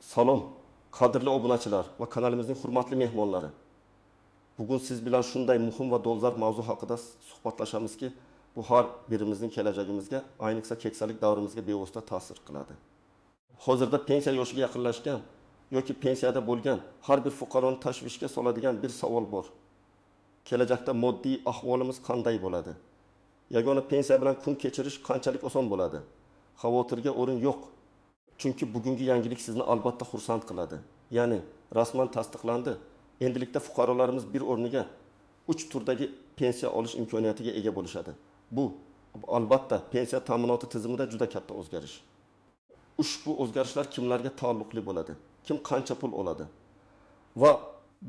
Salom, qadrli obunachilar va kanalimizning hurmatli mehmonlari. Bugun siz bilan shunday muhim va dolzarb mavzu haqida suhbatlashamizki, bu har birimizning kelajagimizga, ayniqsa keksalik davrimizga bevosita ta'sir qiladi. Hozirda pensiya yoshiga yaqinlashgan yoki pensiyada bo'lgan har bir fuqaroni tashvishga soladigan bir savol bor. Kelajakda moddiy ahvolimiz qanday bo'ladi? Yagona pensiya bilan kun kechirish qanchalik oson bo'ladi? Xavotirga o'rin yo'q. Chunki bugungi yangilik sizni albatta xursand qiladi. Ya'ni rasman tasdiqlandi. Endilikda fuqarolarimiz bir o'rniga 3 turdagi pensiya olish imkoniyatiga ega bo'lishadi. Bu albatta pensiya ta'minoti tizimida juda katta o'zgarish. Ushbu o'zgarishlar kimlarga taalluqli bo'ladi? Kim qancha pul oladi? Va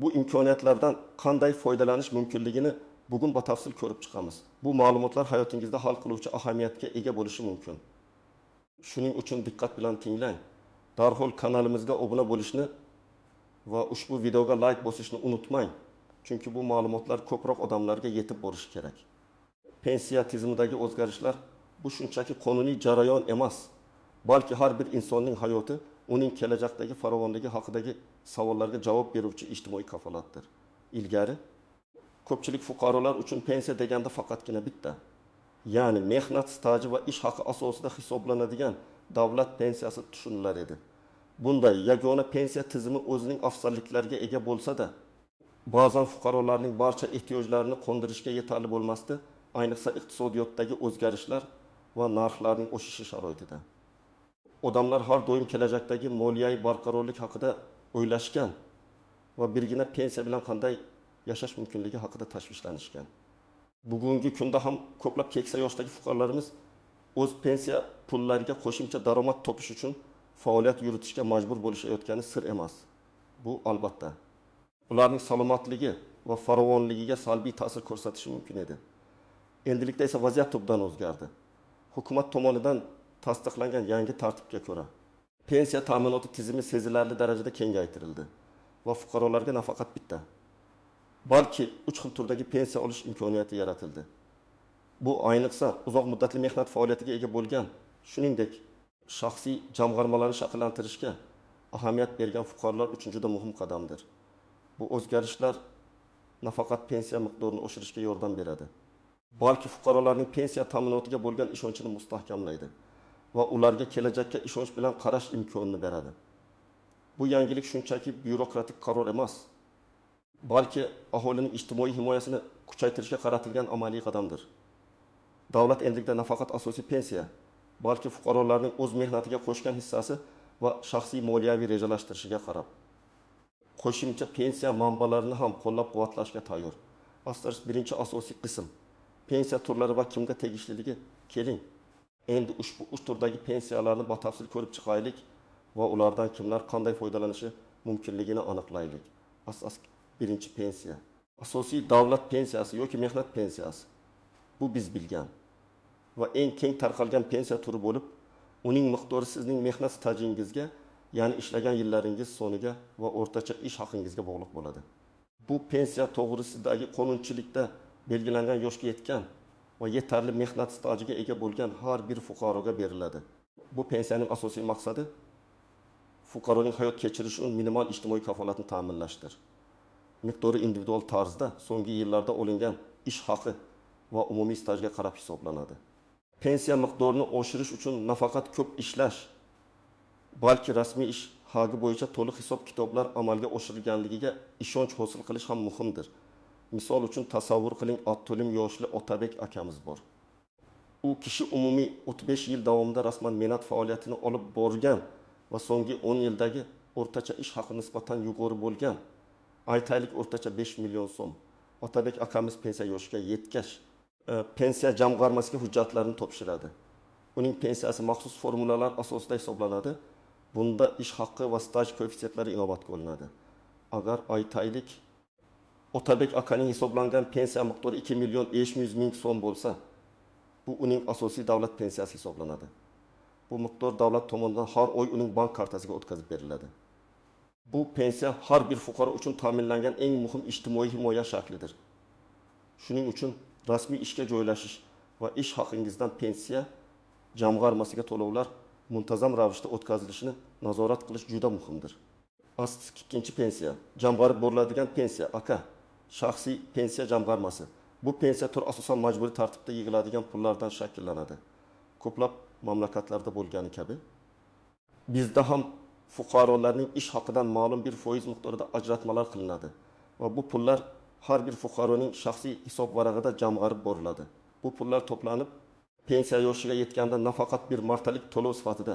bu imkoniyatlardan qanday foydalanish mumkinligini bugun batafsil ko'rib chiqamiz. Bu ma'lumotlar hayotingizda hal qiluvchi ahamiyatga ega bo'lishi mumkin. Shuning uchun diqqat bilan tinglang. Darhol kanalimizga obuna bo'lishni va ushbu videoga like bosishni unutmang. Chunki bu ma'lumotlar ko'proq odamlarga yetib borishi kerak. Pensiya tizimidagi o'zgarishlar bu shunchaki qonuniy jarayon emas, balki har bir insonning hayoti, uning kelajakdagi farovonligi haqidagi savollarga javob beruvchi ijtimoiy kafolatdir. Ilgari ko'pchilik fuqarolar uchun pensiya deganda faqatgina bitta, ya'ni mehnat staji va ish haqi asosida hisoblanadigan davlat pensiyasi tushunilar edi. Bunday yagona pensiya tizimi o'zining afzalliklariga ega bo'lsa-da, ba'zan fuqarolarning barcha ehtiyojlarini qondirishga yetarli bo'lmasdi, ayniqsa iqtisodiyotdagi o'zgarishlar va narxlarning oshishi sharoitida. Odamlar har doim kelajakdagi moliyaviy barqarorlik haqida o'ylashgan va birgina pensiya bilan qanday yashash mumkinligi haqida tashvishlanishgan. Bugungi kunda ham ko'plab keksa yoshdagi fuqarolarimiz o'z pensiya pullariga qo'shimcha daromad topish uchun faoliyat yuritishga majbur bo'lishayotgani sir emas. Bu albatta ularning salomatligi va farovonligiga salbiy ta'sir ko'rsatishi mumkin edi. Endilikda esa vaziyat tubdan o'zgardi. Hukumat tomonidan tasdiqlangan yangi tartibga ko'ra, pensiya ta'minoti tizimi sezilarli darajada kengaytirildi va fuqarolarga nafaqat bitta, balki 3 xil turdagi pensiya olish imkoniyati yaratildi. Bu ayniqsa uzoq muddatli mehnat faoliyatiga ega bo'lgan, shuningdek, shaxsiy jamg'armalarni shakllantirishga ahamiyat bergan fuqarolar uchun juda muhim qadamdir. Bu o'zgarishlar nafaqat pensiya miqdorini oshirishga yordam beradi, balki fuqarolarning pensiya ta'minotiga bo'lgan ishonchini mustahkamlaydi va ularga kelajakka ishonch bilan qarash imkonini beradi. Bu yangilik shunchaki byurokratik qaror emas, balki aholining ijtimoiy himoyasini kuchaytirishga qaratilgan amaliy qadamdir. Davlat endilikda nafaqat asosiy pensiya, balki fuqarolarning o'z mehnatiga qo'shgan hissasi va shaxsiy moliyaviy rejalashtirishiga qarab qo'shimcha pensiya manbalarini ham qo'llab-quvvatlashga tayyor. Asterisk birinchi asosiy qism pensiya turlari va kimga tegishliligi. Keling, endi ushbu 3 turdagi pensiyalarni batafsil ko'rib chiqaylik va ulardan kimlar qanday foydalanishi mumkinligini aniqlaylik. Asos birinchi pensiya. Asosiy davlat pensiyasi yoki mehnat pensiyasi. Bu biz bilgan va eng keng tarqalgan pensiya turi bo'lib, uning miqdori sizning mehnat stajingizga, ya'ni ishlagan yillaringiz soniga va o'rtacha ish haqingizga bog'liq bo'ladi. Bu pensiya to'g'risidagi qonunchilikda belgilangan yoshga yetgan va yetarli mehnat stajiga ega bo'lgan har bir fuqaroga beriladi. Bu pensiyaning asosiy maqsadi fuqaroning hayot kechirishi uchun minimal ijtimoiy kafolatni ta'minlashdir. Miqdori individual tarzda so'nggi yillarda olingan ish haqi va umumiy stajga qarab hisoblanadi. Pensiya miqdorini oshirish uchun nafaqat ko'p ishlash, balki rasmiy ish haqi bo'yicha to'liq hisob-kitoblar amalga oshirilganligiga ishonch hosil qilish ham muhimdir. Misol uchun tasavvur qiling, Abdulim yoshli Otabek akamiz bor. U kishi umumiy 35 yil davomida rasman mehnat faoliyatini olib borgan va so'nggi 10 yildagi o'rtacha ish haqi nisbatan yuqori bo'lgan. Aytaylik, o'rtacha 5 million so'm. Otabek akamiz pensiya yoshiga yetgach, pensiya jamg'armasiga hujjatlarini topshiradi. Uning pensiyasi maxsus formulalar asosida hisoblanadi. Bunda ish haqqi va staj koeffitsyentlari inobatga olinadi. Agar aytaylik, Otabek akaning hisoblangan pensiya miqdori 2 million 500 ming so'm bo'lsa, bu uning asosiy davlat pensiyasi hisoblanadi. Bu miqdor davlat tomonidan har oy uning bank kartasiga o'tkazib beriladi. Bu pensiya har bir fuqaro uchun ta'minlangan eng muhim ijtimoiy himoya shaklidir. Shuning uchun rasmiy ishga joylashish va ish haqingizdan pensiya jamg'armasiga to'lovlar muntazam ravishda o'tkazilishini nazorat qilish juda muhimdir. Ikkinchi pensiya, jamg'arib boriladigan pensiya, aka, shaxsiy pensiya jamg'armasi. Bu pensiya turi asosan majburiy tartibda yig'iladigan pullardan shakllanadi. Ko'plab mamlakatlarda bo'lgani kabi bizda ham fuqarolarning ish haqidan ma'lum bir foiz miqdorida ajratmalar qilinadi va bu pullar har bir fuqaroning shaxsiy hisob varag'ida jamg'arib boriladi. Bu pullar to'planib, pensiya yoshiga yetganda nafaqat bir martalik to'lov sifatida,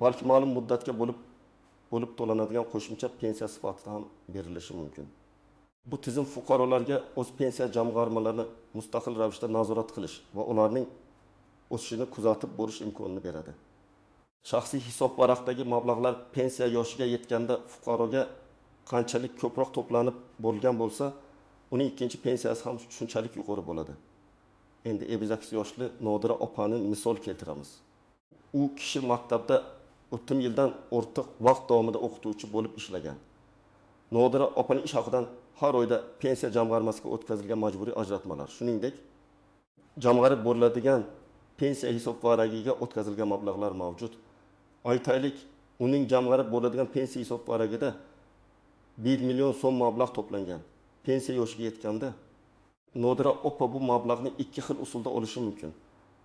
balki ma'lum muddatga bo'lib to'lanadigan qo'shimcha pensiya sifatida ham berilishi mumkin. Bu tizim fuqarolarga o'z pensiya jamg'armalarini mustaqil ravishda nazorat qilish va ularning o'sishini kuzatib borish imkonini beradi. Shaxsiy hisob varaqdagi mablag'lar pensiya yoshiga yetganda fuqaroga qanchalik ko'proq to'planib borilgan bo'lsa, uning ikkinchi pensiyasi ham shunchalik yuqori bo'ladi. Endi 58 yoshli Nodira opani misol keltiramiz. U kishi maktabda 30 yildan ortiq vaqt davomida o'qituvchi bo'lib ishlagan. Nodira opaning ish haqidan har oyda pensiya jamg'armasiga o'tkazilgan majburiy ajratmalar, shuningdek, jamg'arib boriladigan pensiya hisob varagiga o'tkazilgan mablag'lar mavjud. Aytaylik, uning jamg'arib boriladigan pensiya hisob varagida 1 million so'm mablag' to'plangan. Pensiya yoshiga yetganda Nodira opa bu mablag'ni ikki xil usulda olishi mumkin.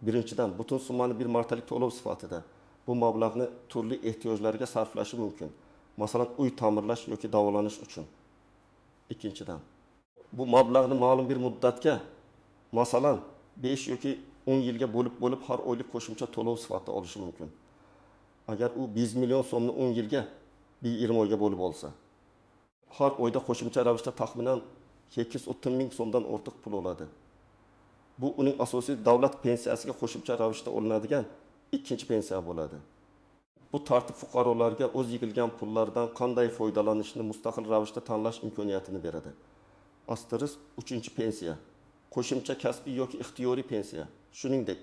Birinchidan, butun summani bir martalik to'lov sifatida bu mablag'ni turli ehtiyojlarga sarflashi mumkin. Masalan, uy ta'mirlash yoki davolanish uchun. Ikkinchidan, bu mablag'ni ma'lum bir muddatga, masalan, 5 yoki 10 yilga bo'lib har oylik qo'shimcha to'lov sifatida olishi mumkin. Agar u 1 million so'mni 10 yilga, 20 oyga bo'lib olsa, har oyda qo'shimcha ravishda taxminan 830 ming so'mdan ortiq pul oladi. Bu uning asosiy davlat pensiyasiga qo'shimcha ravishda olinadigan ikkinchi pensiya bo'ladi. Bu tartib fuqarolarga o'z yig'ilgan pullardan qanday foydalanishni mustaqil ravishda tanlash imkoniyatini beradi. Asterisk uchinchi pensiya, qo'shimcha kasbiy yoki ixtiyoriy pensiya, shuningdek,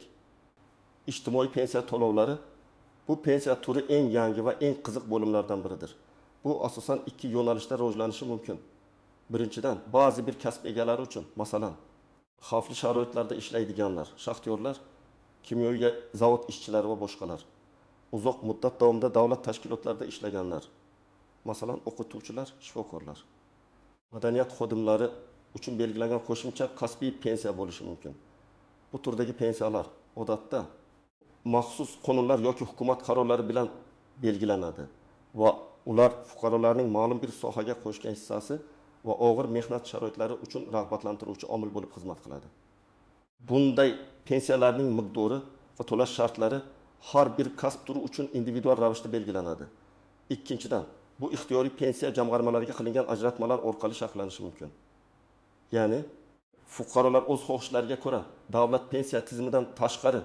ijtimoiy pensiya to'lovlari. Bu pensiya turi eng yangi va eng qiziq bo'limlardan biridir. Bu asosan ikki yo'nalishda rivojlanishi mumkin. Birinchidan, ba'zi bir kasb egalari uchun, masalan, xavfli sharoitlarda ishlaydiganlar, shaxtyorlar, kimyoviy zavod ishchilari va boshqalar, uzoq muddat davomida davlat tashkilotlarida ishlaganlar, masalan, o'qituvchilar, shifokorlar, madaniyat xodimlari uchun belgilangan qo'shimcha kasbiy pensiya bo'lishi mumkin. Bu turdagi pensiyalar odatda maxsus qonunlar yoki hukumat qarorlari bilan belgilanadi va ular fuqarolarning ma'lum bir sohaga qo'shgan hissasi va og'ir mehnat sharoitlari uchun rag'batlantiruvchi omil bo'lib xizmat qiladi. Bunday pensiyalarning miqdori va to'lash shartlari har bir kasb turi uchun individual ravishda belgilanadi. Ikkinchidan, bu ixtiyoriy pensiya jamg'armalariga qilingan ajratmalar orqali shakllanishi mumkin. Ya'ni fuqarolar o'z xohishlariga ko'ra davlat pensiya tizimidan tashqari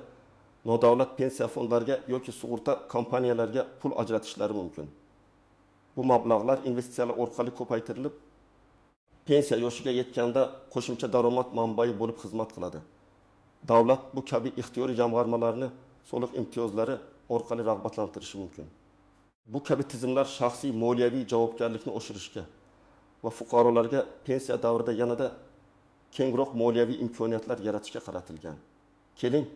nodavlat pensiya fondlariga yoki sug'urta kompaniyalariga pul ajratishlari mumkin. Bu mablag'lar investitsiyalar orqali ko'paytirilib, pensiya yoshiga yetganda qo'shimcha daromad manbai bo'lib xizmat qiladi. Davlat bu kabi ixtiyoriy jamg'armalarni soliq imtiyozlari orqali rag'batlantirishi mumkin. Bu kabi tizimlar shaxsiy moliyaviy javobgarlikni oshirishga va fuqarolarga pensiya davrida yanada kengroq moliyaviy imkoniyatlar yaratishga qaratilgan. Keling,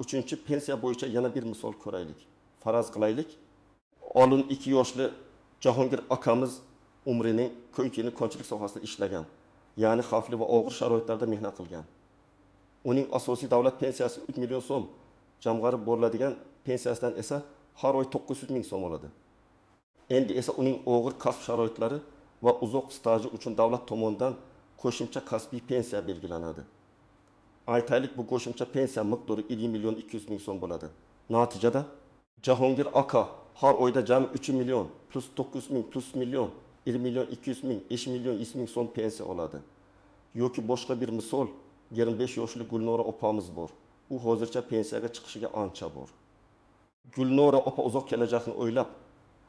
uchinchi pensiya bo'yicha yana bir misol ko'raylik. Faraz qilaylik, 52 yoshli Jahongir akamiz umrining ko'nkini konchilik sohasida ishlagan, ya'ni xavfli va og'ir sharoitlarda mehnat qilgan. Uning asosiy davlat pensiyasi 3 million so'm, jamg'arib boriladigan pensiyasidan esa har oy 900 ming so'm oladi. Endi esa uning og'ir kasb sharoitlari va uzoq staji uchun davlat tomonidan qo'shimcha kasbiy pensiya belgilanadi. Aytaylik, bu qo'shimcha pensiya miqdori 1 million 200 ming so'm bo'ladi. Natijada Jahongir aka har oyda jami 3 million plus 900 ming plus million 1 million 200 ming 5 million 100 ming so'm pensiya oladi. Yoki boshqa bir misol, 25 yoshli Gulnora opamiz bor. U hozircha pensiyaga chiqishiga ancha bor. Gulnora opa uzoq kelajakni o'ylab,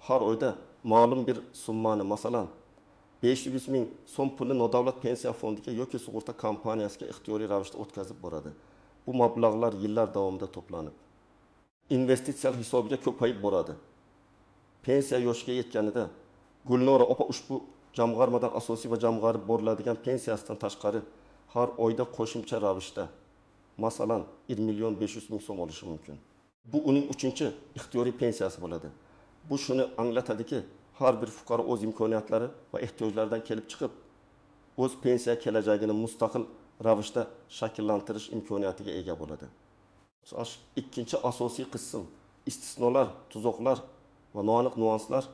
har oyda ma'lum bir summani, masalan, 500 ming so'm pulni nodavlat pensiya fondiga yoki sug'urta kompaniyasiga ixtiyoriy ravishda o'tkazib boradi. Bu mablag'lar yillar davomida to'planib, investitsiyalar hisobiga ko'payib boradi. Pensiya yoshiga yetganida Gulnora opa ushbu jamg'armadan asosiy va jamg'arib boriladigan pensiyasidan tashqari har oyda qo'shimcha ravishda, masalan, 1 million 500 ming so'm olishi mumkin. Bu uning uchinchi ixtiyoriy pensiyasi bo'ladi. Bu shuni anglatadiki, har bir fuqaro o'z imkoniyatlari va ehtiyojlaridan kelib chiqib, o'z pensiya kelajagini mustaqil ravishda shakllantirish imkoniyatiga ega bo'ladi. Ikkinchi asosiy qism istisnolar, tuzoqlar va noaniq nuanslar.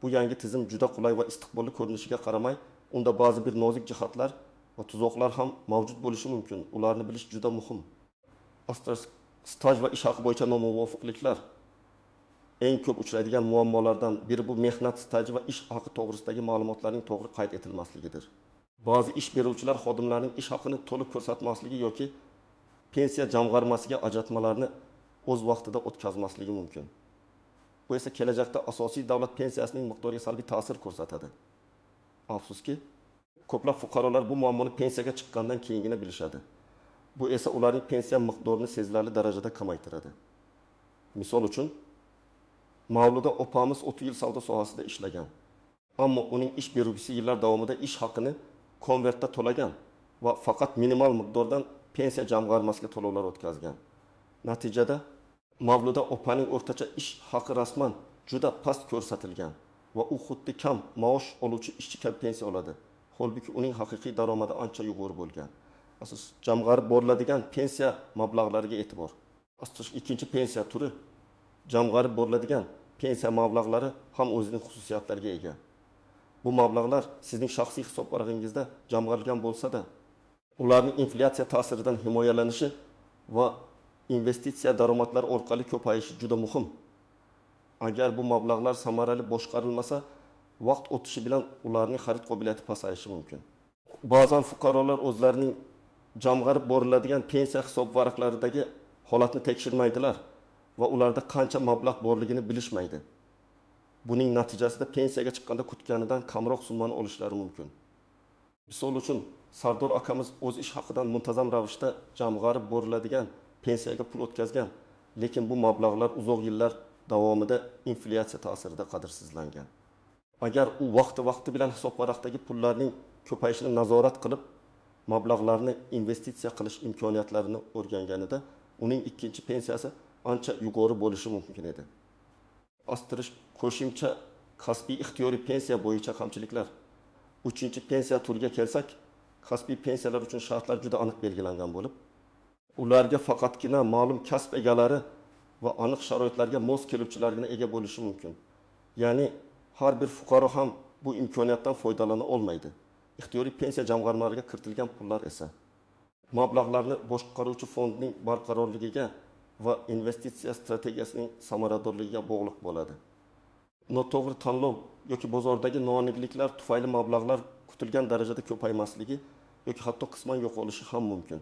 Bu yangi tizim juda qulay va istiqbolli ko'rinishiga qaramay, unda ba'zi bir nozik jihatlar va tuzoqlar ham mavjud bo'lishi mumkin. Ularni bilish juda muhim. Staj va ish haqi bo'yicha nomuvofiqliklar. Eng ko'p uchraydigan muammolardan biri bu mehnat staji va ish haqi to'g'risidagi ma'lumotlarning to'g'ri qayd etilmasligidir. Ba'zi ish beruvchilar xodimlarning ish haqini to'liq ko'rsatmasligi yoki pensiya jamg'armasiga ajratmalarni o'z vaqtida o'tkazmasligi mumkin. Bu esa kelajakda asosiy davlat pensiyasining miqdoriga salbiy ta'sir ko'rsatadi. Afsuski, ko'plab fuqarolar bu muammoni pensiyaga chiqqandan keyingina bilishadi. Bu esa ularning pensiya miqdorini sezilarli darajada kamaytiradi. Misol uchun, Mavluda opamiz 30 yil savdo sohasida ishlagan. Ammo uning ish beruvchisi yillar davomida ish haqini konvertda to'lagan va faqat minimal miqdordan pensiya jamg'armasiga to'lovlar o'tkazgan. Natijada Mavluda opaning o'rtacha ish haqi rasman juda past ko'rsatilgan va u xuddi kam maosh oluvchi ishchi kabi pensiya oladi. Holbuki uning haqiqiy daromadi ancha yuqori bo'lgan. Asos jamg'arib boriladigan pensiya mablag'lariga e'tibor. Asos ikkinchi pensiya turi jamg'arib boriladigan pensiya mablag'lari ham o'zining xususiyatlariga ega. Bu mablag'lar sizning shaxsiy hisob varag'ingizda jamg'arilgan bo'lsa-da, ularning inflyatsiya ta'siridan himoyalanishi va investitsiya daromadlari orqali ko'payishi juda muhim. Agar bu mablag'lar samarali boshqarilmasa, vaqt o'tishi bilan ularning xarid qobiliyati pasayishi mumkin. Ba'zan fuqarolar o'zlarining jamg'arib boriladigan pensiya hisob varaqlaridagi holatni tekshirmaydilar va ularda qancha mablag' borligini bilishmaydi. Buning natijasida pensiyaga chiqqanda kutganidan kamroq summani olishlari mumkin. Misol uchun, Sardor akamiz o'z ish haqidan muntazam ravishda jamg'arib boriladigan pensiyaga pul o'tkazgan, lekin bu mablag'lar uzoq yillar davomida inflyatsiya ta'sirida qadrsizlangan. Agar u vaqti-vaqti bilan hisob varaqdagi pullarning ko'payishini nazorat qilib, mablag'larni investitsiya qilish imkoniyatlarini o'rganganida, uning ikkinchi pensiyasi ancha yuqori bo'lishi mumkin edi. Astirish qo'shimcha kasbiy ixtiyoriy pensiya bo'yicha kamchiliklar. Uchinchi pensiya turiga kelsak, kasbiy pensiyalar uchun shartlar juda aniq belgilangan bo'lib, ularga faqatgina ma'lum kasb egalari va aniq sharoitlarga mos keluvchilargina ega bo'lishi mumkin. Ya'ni har bir fuqaro ham bu imkoniyatdan foydalana olmaydi. Ixtiyoriy pensiya jamg'armalariga kiritilgan pullar esa mablag'larni boshqaruvchi fondning barqarorligiga va investitsiya strategiyasining samaradorligiga bog'liq bo'ladi. Noto'g'ri tanlov yoki bozordagi noaniqliklar tufayli mablag'lar kutilgan darajada ko'paymasligi yoki hatto qisman yo'qolishi ham mumkin.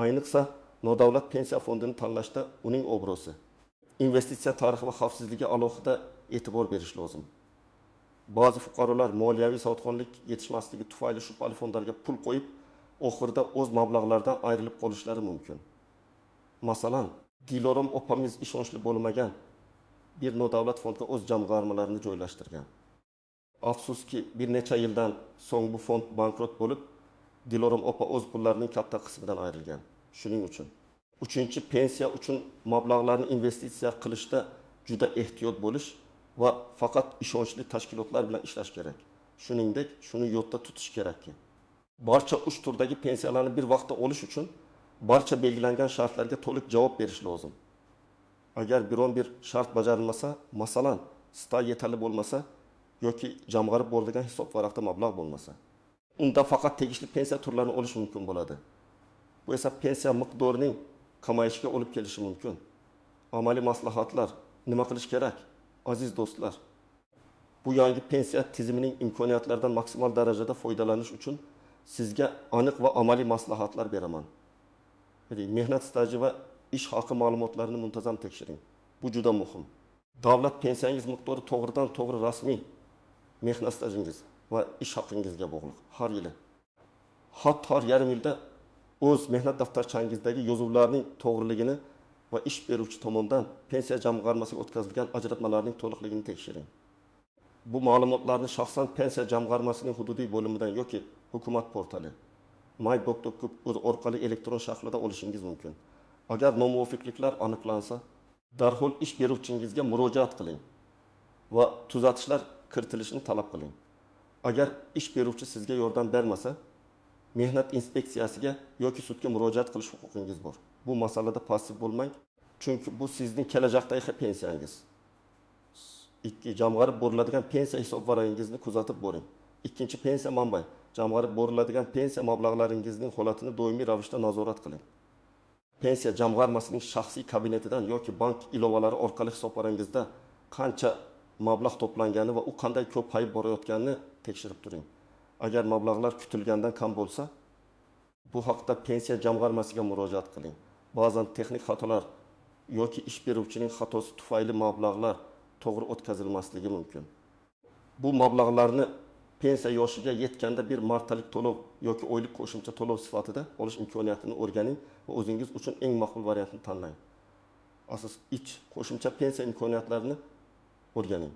Ayniqsa, nodavlat pensiya fondini tanlashda uning obro'si, investitsiya tarixi va xavfsizligiga alohida e'tibor berish lozim. Ba'zi fuqarolar moliyaviy savodxonlik yetishmasligi tufayli shubhali fondlarga pul qo'yib, oxirida o'z mablag'laridan ayrilib qolishlari mumkin. Masalan, Dilorom opamiz ishonchli bo'lmagan bir nodavlat fondga o'z jamg'armalarini joylashtirgan. Afsuski, bir necha yildan so'ng bu fond bankrot bo'lib, Dilorom opa o'z pullarining katta qismidan ayrilgan. Shuning uchun uchinchi pensiya uchun mablag'larni investitsiya qilishda juda ehtiyot bo'lish va faqat ishonchli tashkilotlar bilan ishlash kerak. Shuningdek, shuni yodda tutish kerakki, barcha uch turdagi pensiyalarni bir vaqtda olish uchun barcha belgilangan shartlarga to'liq javob berish lozim. Agar biron bir shart bajarilmasa, masalan, staj yetarli bo'lmasa yoki jamg'arib borilgan hisob varaqda mablag' bo'lmasa, unda faqat tegishli pensiya turlarini olish mumkin bo'ladi. Bu esa pensiya miqdorining kamayishiga olib kelishi mumkin. Amaliy maslahatlar: nima qilish kerak? Aziz do'stlar, bu yangi pensiya tizimining imkoniyatlaridan maksimal darajada foydalanish uchun sizga aniq va amaliy maslahatlar beraman. Mehnat staji va ish haqi ma'lumotlarini muntazam tekshiring. Bu juda muhim. Davlat pensiyangiz miqdori to'g'ridan to'g'ri rasmiy mehnat stajingiz va ish haqingizga bog'liq har yili. Hatto har yarim yilda o'z mehnat daftarchangizdagi yozuvlarning to'g'riligini va ish beruvchi tomonidan pensiya jamg'armasiga o'tkazilgan ajratmalarning to'liqligini tekshiring. Bu ma'lumotlarni shaxsan pensiya jamg'armasining hududiy bo'limidan yoki hukumat portali mybob.gov orqali elektron shaklida olishingiz mumkin. Agar nomuvofiqliklar aniqlansa, Darhol ish beruvchingizga murojaat qiling va tuzatishlar kiritilishini talab qiling. Agar ish beruvchi sizga yordam bermasa, mehnat inspeksiyasiga yoki sudga murojaat qilish huquqingiz bor. Bu masalada passiv bo'lmang, chunki bu sizning kelajakdagi pensiyangiz. 2. Jamg'arib boriladigan pensiya hisobvarag'ingizni kuzatib boring. Ikkinchi pensiya manbai. Jamg'arib boriladigan pensiya mablag'laringizning holatini doimiy ravishda nazorat qiling. Pensiya jamg'armasining shaxsiy kabinetidan yoki bank ilovalari orqali hisobvarag'ingizda qancha mablag' to'plangani va u qanday ko'payib borayotganini tekshirib turing. Agar mablag'lar kutilgandan kam bo'lsa, bu haqda pensiya jamg'armasiga murojaat qiling. Ba'zan texnik xatolar yoki ish beruvchining xatosi tufayli mablag'lar to'g'ri o'tkazilmasligi mumkin. Bu mablag'larni pensiya yoshiga yetganda bir martalik to'lov yoki oylik qo'shimcha to'lov sifatida olish imkoniyatini o'rganing va o'zingiz uchun eng maqbul variantni tanlang. Asos ich qo'shimcha pensiya imkoniyatlarini o'rganing.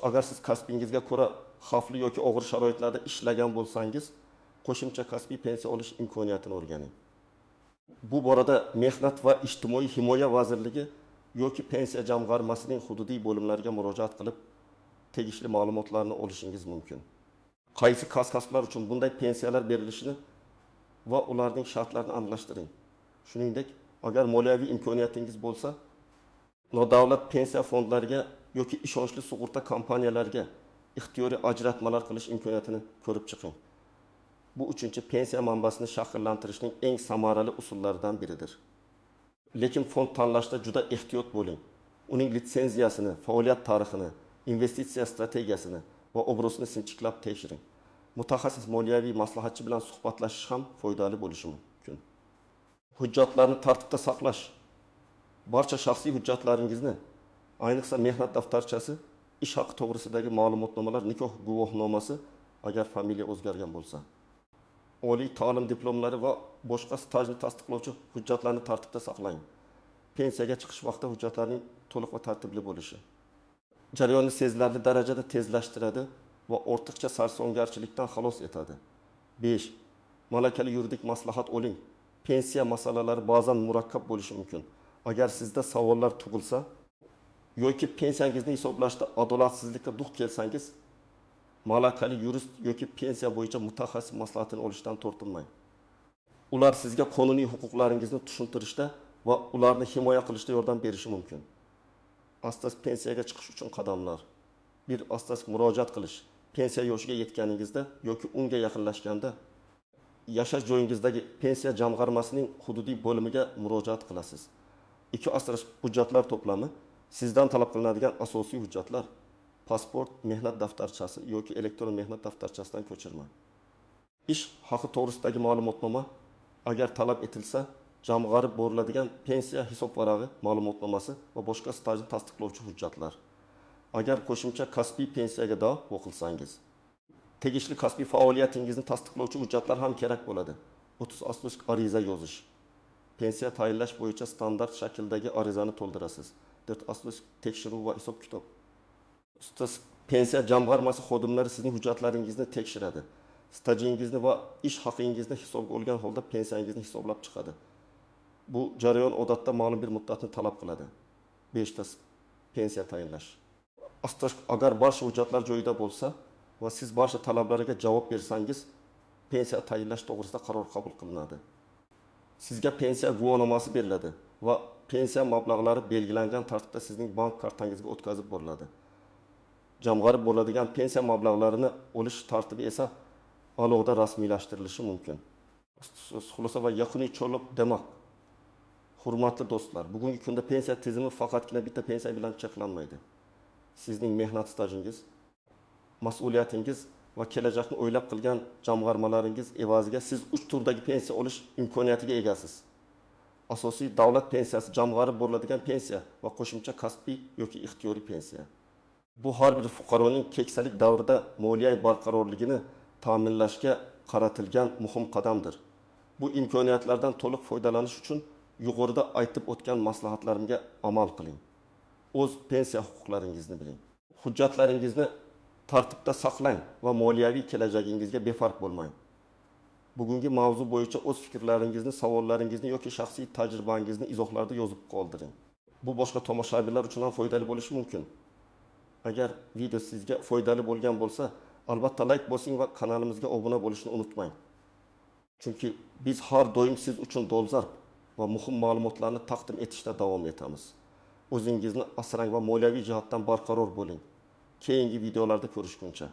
Agar siz kasbingizga ko'ra xavfli yoki og'ir sharoitlarda ishlagan bo'lsangiz, qo'shimcha kasbiy pensiya olish imkoniyatini o'rganing. Bu borada Mehnat va ijtimoiy himoya vazirligi yoki pensiya jamg'armasining hududiy bo'limlariga murojaat qilib, tegishli ma'lumotlarni olishingiz mumkin. Qaysi kasblar uchun bunday pensiyalar berilishini va ularning shartlarini aniqlashtiring. Shuningdek, agar moliyaviy imkoniyatingiz bo'lsa, nodavlat pensiya fondlariga yoki ishonchli sug'urta kompaniyalariga ixtiyoriy ajratmalar qilish imkoniyatini ko'rib chiqing. Bu uchinchi pensiya manbasini shakllantirishning eng samarali usullaridan biridir. Lekin fond tanlashda juda ehtiyot bo'ling. Uning litsenziyasini, faoliyat tarixini, investitsiya strategiyasini va obro'sini sinchiklab tekshiring. Mutaxassis moliyaviy maslahatchi bilan suhbatlashish ham foydali bo'lishi mumkin. Hujjatlarni tartibda saqlash. Barcha shaxsiy hujjatlaringizni, ayniqsa mehnat daftarchasi, ish haqi to'g'risidagi ma'lumotnomalar, nikoh guvohnomasi agar familiya o'zgargan bo'lsa, oliy ta'lim diplomlari va boshqa stajni tasdiqlovchi hujjatlarni tartibda saqlang. Pensiyaga chiqish vaqtida hujjatlarning to'liq va tartibli bo'lishi jarayonni sezilarli darajada tezlashtiradi va ortiqcha sarsongarchilikdan xalos etadi. 5. Malakali yuridik maslahat oling. Pensiya masalalari ba'zan murakkab bo'lishi mumkin. Agar sizda savollar tug'ilsa yoki pensiyangizni hisoblashda adolatsizlikka duch kelsangiz, malakali yurist yoki pensiya bo'yicha mutaxassis maslahatini olishdan tortinmang. Ular sizga qonuniy huquqlaringizni tushuntirishda va ularni himoya qilishda yordam berishi mumkin. Astas pensiyaga chiqish uchun qadamlar. 1. Astas murojaat qilish. Pensiya yoshiga yetganingizda yoki unga yaqinlashganda yashash joyingizdagi pensiya jamg'armasining hududiy bo'limiga murojaat qilasiz. 2. Astas hujjatlar to'plami. Sizdan talab qilinadigan asosiy hujjatlar: pasport, mehnat daftarchasi yoki elektron mehnat daftarchasidan ko'chirma. Ish haqi to'g'risidagi ma'lumotnoma, agar talab etilsa, jamg'arib boriladigan pensiya hisobvarag'i ma'lumotnomasi va boshqa stajni tasdiqlovchi hujjatlar. Agar qo'shimcha kasbiy pensiyaga da'vo qilsangiz, tegishli kasbiy faoliyatingizni tasdiqlovchi hujjatlar ham kerak bo'ladi. 30 aslos ariza yozish. Pensiya tayinlash bo'yicha standart shakldagi arizani to'ldirasiz. 4 aslos tekshiruv va hisob-kitob. Pensiya jamg'armasi xodimlari sizning hujjatlaringizni tekshiradi. Stajingizni va ish haqingizni hisobga olgan holda pensiyangizni hisoblab chiqadi. Bu jarayon odatda ma'lum bir muddatni talab qiladi. 5 ta pensiya tayinlash. Agar barcha hujjatlar joyida bo'lsa va siz barcha talablarga javob bersangiz, pensiya tayinlash to'g'risida qaror qabul qilinadi. Sizga pensiya guvohnomasi beriladi va pensiya mablag'lari belgilangan tartibda sizning bank kartangizga o'tkazib boriladi. Jamg'arib boriladigan pensiya mablag'larini olish tartibi esa alohida rasmiylashtirilishi mumkin. Xulosa va yakuniy chorlab demak. Hurmatli do'stlar, bugungi kunda pensiya tizimi faqatgina bitta pensiya bilan cheklanmaydi. Sizning mehnat stajingiz, mas'uliyatingiz va kelajakni o'ylab qilgan jamg'armalaringiz evaziga siz 3 turdagi pensiya olish imkoniyatiga egasiz. Asosiy davlat pensiyasi, jamg'arib boriladigan pensiya va qo'shimcha kasbiy yoki ixtiyoriy pensiya. Bu har bir fuqaroning keksalik davrida moliyaviy barqarorligini ta'minlashga qaratilgan muhim qadamdir. Bu imkoniyatlardan to'liq foydalanish uchun yuqorida aytib o'tgan maslahatlarimga amal qiling. O'z pensiya huquqlaringizni biling. Hujjatlaringizni tartibda saqlang va moliyaviy kelajagingizga befarq bo'lmang. Bugungi mavzu bo'yicha o'z fikrlaringizni, savollaringizni yoki shaxsiy tajribangizni izohlarda yozib qoldiring. Bu boshqa tomoshabinlar uchun ham foydali bo'lishi mumkin. Agar video sizga foydali bo'lgan bo'lsa, albatta layk bosing va kanalimizga obuna bo'lishni unutmang. Chunki biz har doim siz uchun dolzarb va muhim ma'lumotlarni taqdim etishda davom etamiz. O'zingizni asrang va moliyaviy jihatdan barqaror bo'ling. Keyingi videolarda ko'rishguncha.